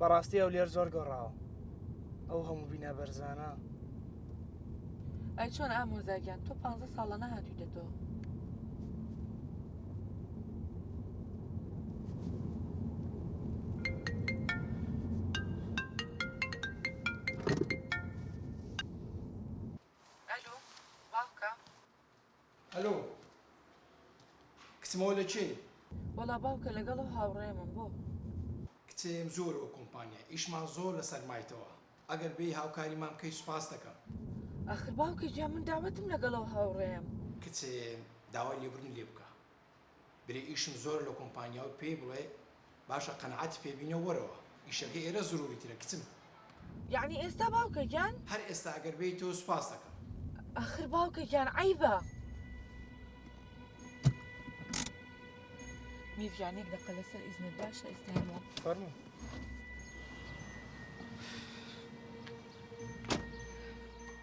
بەڕاستی هەولێر زۆر گۆڕاوە ئەو هەموو بینا بەرزانە. ئەی چۆن ئامۆزا گیان تۆ پانزە ساڵە نەهاتوویتەتەوە. ئەلۆ باوکە. ئەلۆ کچمەوە لە کێی؟ وەڵا باوکە لەگەڵ ئەو هاوڕێیەمم بۆ؟ کچێم زۆر ئەو کۆمپانیا ئیشمان زۆر لەسەر مایتەوە ئەگەر بێی هاوکاریمان بکەی سوپاست دەکەم. ئاخر باوکە گیان من داوەتم لەگەڵ ئەو هاوڕێیەم. کچێم داوای لێبوردن لێ بکە برێ ئیشم زۆرە لە کۆمپانیا و پێی بڵێ باشە قەناعەتی پێ بینە وەرەوە ئیشەکەی ئێرە زروری ترە کچم. یەعنی ئێستا باوکە گیان؟ هەر ئێستا ئەگەر بێیتەوە سوپاست دەکەم. ئاخر باوکە گیان عەیبە. میر گیان یەک دەقە لەسەر ئیزنت باشە ئێستا یەمەوە. فەرموو.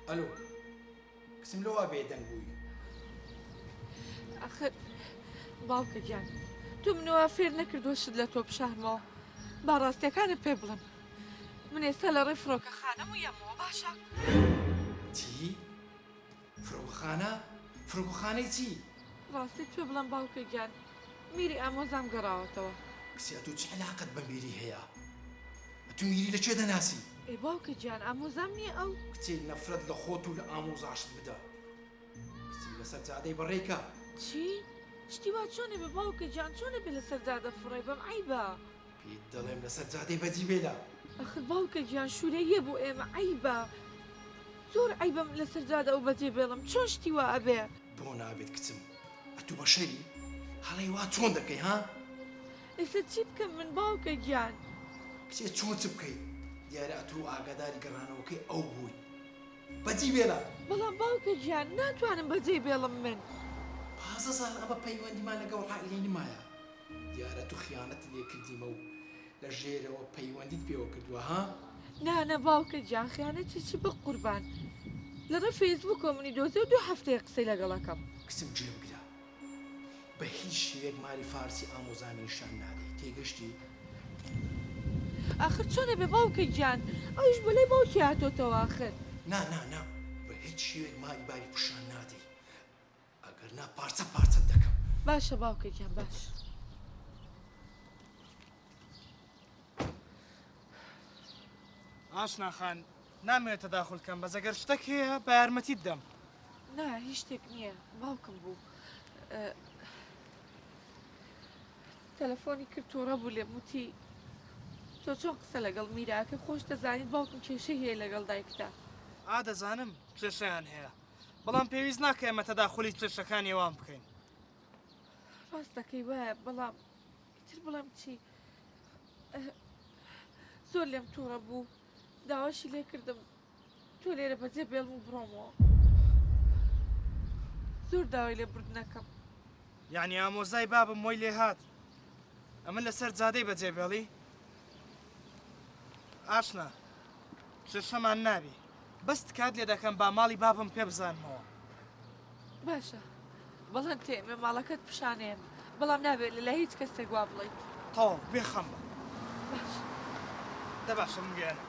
ئەلۆ کچم لۆ وا بێدەنگ بووی؟ ئاخر باوکە گیان تۆ منی وا فێر نەکردووە شت لە تۆ بشارمەوە با ڕاستیەکانت پێ بڵێم من ئێستا لە ڕێی فڕۆکەخانەم و یەمەوە باشە؟ چی؟ فرۆکەخانە؟ فرۆکەخانەی چی؟ ڕاستیت پێ بڵێم باوکە گیان میری ئامۆزام گەڕاوەتەوە. کچێ ئەتوو چ عەلاقەت بە میری هەیە؟ ئەتوو میری لە کێ دەناسی؟ ئێ باوکە گیان ئامۆزام نییە ئەو؟ کچێ نەفرەت لە خۆت و لە ئامۆزاشت بدە. کچم لەسەر جادەی بەڕێکە. چی؟ شتی وا چۆن ئەبێ باوکە گیان چۆن ئەبێ لەسەر جادە فڕێ بەم عەیبە. پێت دەڵێم لەسەر جادەی بەجی بێلە. ئەخر باوکە گیان شورەییە بۆ ئێمە عەیبە زۆر عەیبە من لەسەر جادە ئەو بەجێ بێڵم چۆن شتی وا ئەبێ. بۆ نابێت کچم ئەتوو بەشەری هەڵەی وا چۆن دەکەی ها؟ ئێستا چی بکەم من باوکە گیان؟ کچێ چۆن چ بکەی دیارە ئەتوو ئاگاداری گەڕانەوەکەی ئەو بووی بەجی بێلە. بەڵام باوکە گیان ناتوانم بەجێی بێڵم من. 15 ساڵ ئەمە پەیوەندیمان لەگەڵ عائیلەی نمایە دیارە تو خیانەتت لێ کردیمە و لە ژێرەوە پەیوەندیت پێوە کردوە ها؟ نا نا باوکە گیان خیانەتی چی بەقوربان لە ڕێ فەیسبوکەوە منی دۆزیەوە دوو هەفتەیە قسەی لەگەڵ ئەکەم. کچم گوێ بگرە بە هیچ شێوەیەک ماری فارسی ئامۆزامی نیشان نادەی تێگەشتی؟ ئاخر چۆن ئەبێ باوکە گیان ئەویش بۆ لای باوکی هاتۆتەوە ئاخر. نا نا نا بە هیچ شێوەیەک ماری باری پیشان نادەی ئەگەر نا پارچە پارچەت دەکەم. باشە باوکە گیان باش. ئاشنا خان نامەوێت تەداخول کەم بەس ئەگەر شتەک هەیە با یارمەتیت دەم. نا هیچ شتێک نییە باوکم بوو تەلەفۆنی کرد تووڕە بوو لێم وتی تۆ چۆن قسە لەگەڵ میراکە خۆش دەزانیت باوکم کێشەی هەیە لەگەڵ دایکتا. ئا دەزانم کێشەیان هەیە بەڵام پێویست ناکە ئێمە تەداخولی کێشەکانی ئەوان بکەین. ڕاست دەکەی وایە بەڵام ئیتر بڵێم چی زۆر لێم تووڕە بوو داواشی لێ کردم تۆ لێرە بەجێ بێڵم و بڕۆمەوە زۆر داوای لێ بردنەکەم. یعنی ئامۆزای بابم وەی لێ هات ئەمن لەسەر جادەی بەجێ بێڵی؟ ئاشنا کێشەمان نابی بەس تکات لێ دەکەم با ماڵی بابم پێ بزانمەوە. باشە بەڵێن تێمێ ماڵەکەت پیشانێم بەڵام نابێت لە لای هیچ کەسێک وا بڵێیت. تەواو بێ خەم بە. باش. دە باشە بمگەیەنە.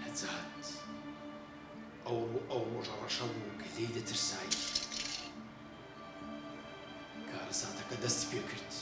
نەجات ئەوڕۆ ئەو ڕۆژە ڕەشە بوو کە لێی دەترسای. کارەساتەکە دەستی پێ کرد.